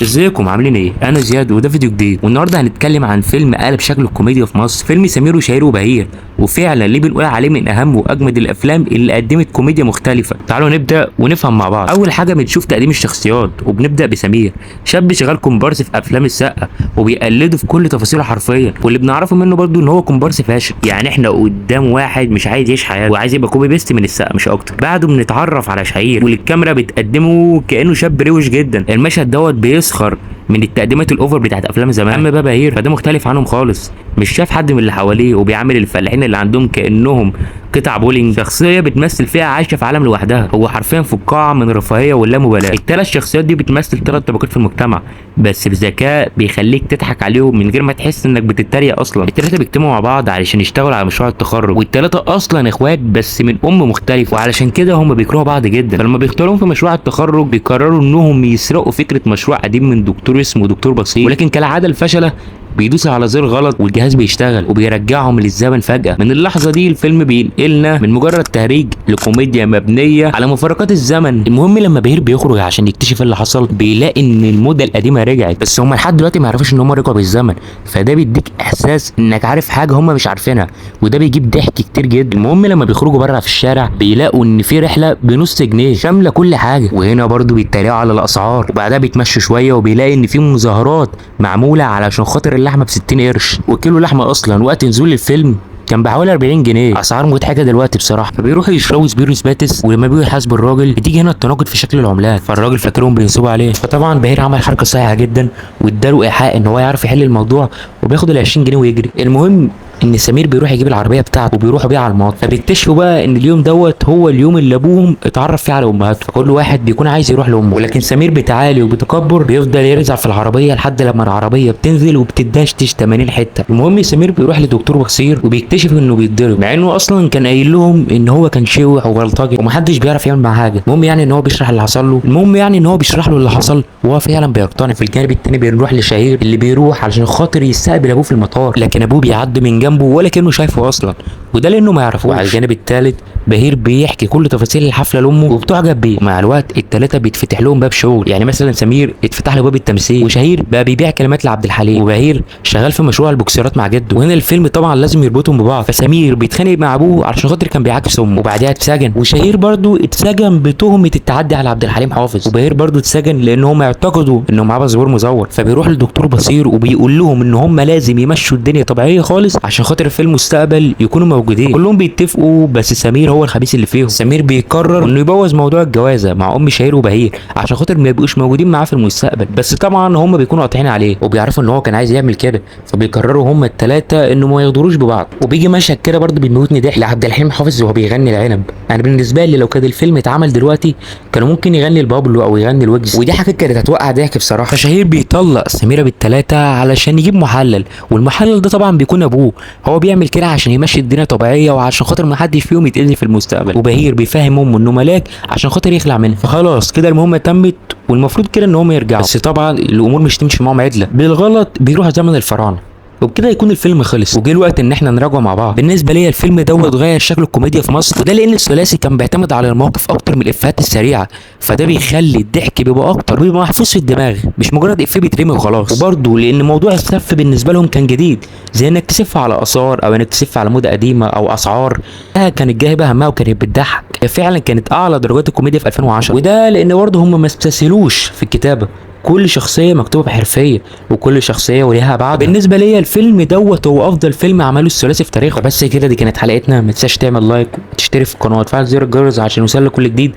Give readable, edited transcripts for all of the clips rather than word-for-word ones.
ازيكم عاملين ايه؟ انا زياد وده فيديو جديد، والنهارده هنتكلم عن فيلم قلب شكل الكوميديا في مصر، فيلم سمير وشهير وبهير. وفعلا ليه بنقول عليه من اهم واجمد الافلام اللي قدمت كوميديا مختلفة. تعالوا نبدا ونفهم مع بعض. اول حاجة بنشوف تقديم الشخصيات، وبنبدا بسمير، شاب شغال كومبارس في افلام السقا وبيقلده في كل تفاصيله حرفيا، واللي بنعرفه منه برضو ان هو كومبارس فاشل. يعني احنا قدام واحد مش عايز يعيش حياته وعايز يبقى copy paste من السقا مش اكتر. بعده بنتعرف على شهير، واللي الكاميرا بتقدمه كانه شاب روش جدا. المشهد دوت بيسخر من التقديمات ال over بتاعت افلام زمان. اما بقى بهير فده مختلف عنهم خالص، مش شاف حد من اللي حواليه وبيعامل الفلاحين اللي عندهم كانهم قطع بولينج. شخصية بتمثل فيها عايشه في عالم لوحدها، هو حرفيا في القاعة من الرفاهية واللامبالاه. الثلاث شخصيات دي بتمثل ثلاث طبقات في المجتمع، بس بذكاء بيخليك تضحك عليهم من غير ما تحس انك بتتريق اصلا. الثلاثة بيجتمعوا مع بعض علشان يشتغلوا على مشروع التخرج، والثلاثة اصلا اخوات بس من ام مختلفة، وعلشان كده هم بيكرهوا بعض جدا. فلما بيختاروهم في مشروع التخرج بيقرروا انهم يسرقوا فكرة مشروع قديم من دكتور اسمه دكتور بسيط، ولكن كالعادة الفشله بيدوس على زر غلط والجهاز بيشتغل وبيرجعهم للزمن فجأة. من اللحظة دي الفيلم بينقلنا من مجرد تهريج لكوميديا مبنية على مفارقات الزمن. المهم لما بهير بيخرج عشان يكتشف اللي حصل بيلاقي ان الموضة القديمة رجعت، بس هم لحد دلوقتي ما يعرفوش ان هم رجعوا بالزمن، فده بيديك احساس انك عارف حاجة هم مش عارفينها، وده بيجيب ضحك كتير جدا. المهم لما بيخرجوا بره في الشارع بيلاقوا ان في رحلة بنص جنيه شاملة كل حاجة، وهنا برضو بيتريقوا على الاسعار. وبعدها بيتمشوا شوية وبيلاقي ان في مظاهرات معمولة علشان خاطر اللحمة ب 60 قرش، وكيلو لحمه اصلا وقت نزول الفيلم كان بحوالي 40 جنيه، اسعار مضحكة دلوقتي بصراحة. فبيروحوا يشربوا سبيروس باتس، ولما بيجوا يحاسبوا الراجل بتيجي هنا التناقض في شكل العملات، فالراجل فاكرهم بينصبوا عليه. فطبعا بهير عمل حركة صايعه جدا واداله ايحاء ان هو يعرف يحل الموضوع، وبياخد ال 20 جنيه ويجري. المهم ان سمير بيروح يجيب العربية بتاعته وبيروحوا بيها على الماضي، فبيكتشفوا بقى ان اليوم دوت هو اليوم اللي ابوهم اتعرف فيه على امهاته، فكل واحد بيكون عايز يروح لامه، ولكن سمير بتعالي وبتكبر بيفضل يرزع في العربية لحد لما العربية بتنزل وبتدشتش 80 حتة. المهم سمير بيروح لدكتور بصير وبيكتشف انه بيتضرب، مع انه اصلا كان قايل لهم ان هو كان شوح وبلطجي ومحدش بيعرف يعمل معاه حاجة. المهم يعني ان هو بيشرح اللي حصل له، المهم يعني ان هو بيشرح له اللي حصل وهو فعلا بيقتنع. في الجانب التاني بنروح لشهير اللي بيروح علشان خاطر يستقبل ابوه في المطار، لكن ابوه بيعدي من جنبه ولا كانه شايفه اصلا، وده لانه ما يعرفوش. وعلى الجانب الثالث بهير بيحكي كل تفاصيل الحفلة لامه وبتعجب بيه. ومع الوقت الثلاثة بيتفتح لهم باب شغل، يعني مثلا سمير اتفتح له باب التمثيل، وشهير بقى بيبيع كلمات لعبد الحليم، وبهير شغال في مشروع البوكسرات مع جده. وهنا الفيلم طبعا لازم يربطهم ببعض، فسمير بيتخانق مع ابوه علشان خاطر كان بيعاكس امه وبعدها اتسجن، وشهير برضو اتسجن بتهمه التعدي على عبد الحليم حافظ، وبهير برضو اتسجن لان هم اعتقدوا انه معاه باسبور مزور. فبيروح للدكتور بصير وبيقول لهم ان هم لازم يمشوا الدنيا طبيعية خالص عشان خاطر في المستقبل يكونوا موجودين. كلهم بيتفقوا، بس سمير هو الخبيث اللي فيهم. سمير بيقرر انه يبوظ موضوع الجوازه مع ام شهير وبهير عشان خاطر ما يبقوش موجودين معاه في المستقبل، بس طبعا هم بيكونوا قاطعين عليه وبيعرفوا ان هو كان عايز يعمل كده، فبيقرروا هم الثلاثة انه ما يغدروش ببعض. وبيجي مشهد كده برضه بيموتني ضحك لعبد الحليم حافظ وهو بيغني العنب. انا بالنسبة لي لو كان الفيلم اتعمل دلوقتي كانوا ممكن يغني البابلو او يغني الويجز، ودي حاجة كانت هتوقع ضحك بصراحة. فشهير بيطلق سميرة بالثلاثة علشان يجيب محلل، والمحلل ده طبعا بيكون ابوه. هو بيعمل كده عشان يمشي الدنيا طبيعية وعشان خاطر ما حدش فيهم يتاذي في المستقبل. وبهير بيفهم امه انه ملاك عشان خاطر يخلع منها. فخلاص كده المهمة تمت، والمفروض كده ان هم يرجعوا، بس طبعا الامور مش تمشي معاهم عدله، بالغلط بيروح زمن الفراعنة، وبكده يكون الفيلم خلص. وجه الوقت ان احنا نراجعه مع بعض. بالنسبة ليا الفيلم دوت غير شكل الكوميديا في مصر، وده لان الثلاثي كان بيعتمد على المواقف اكتر من الافيهات السريعة، فده بيخلي الضحك بيبقى اكتر وبيبقى محفوظ في الدماغ، مش مجرد افيه بيترمي وخلاص. وبرده لان موضوع السف بالنسبة لهم كان جديد، زي انك تسف على اثار او انك تسف على موضة قديمة او اسعار، كانت جايبه همها وكانت بتضحك. فعلا كانت اعلى درجات الكوميديا في 2010، وده لان برضه هم ما استسهلوش في الكتابة، كل شخصية مكتوبة بحرفيه وكل شخصية وليها بعد. بالنسبة ليا الفيلم دوت هو افضل فيلم عمله الثلاثي في تاريخه. بس كده دي كانت حلقتنا، ما تنساش تعمل like وتشترك في القناة وتفعل زر الجرس عشان يوصلك كل جديد،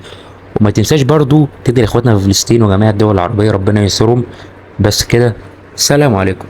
وما تنساش برضو تدعي اخواتنا في فلسطين وجميع الدول العربية ربنا ينصرهم. بس كده، سلام عليكم.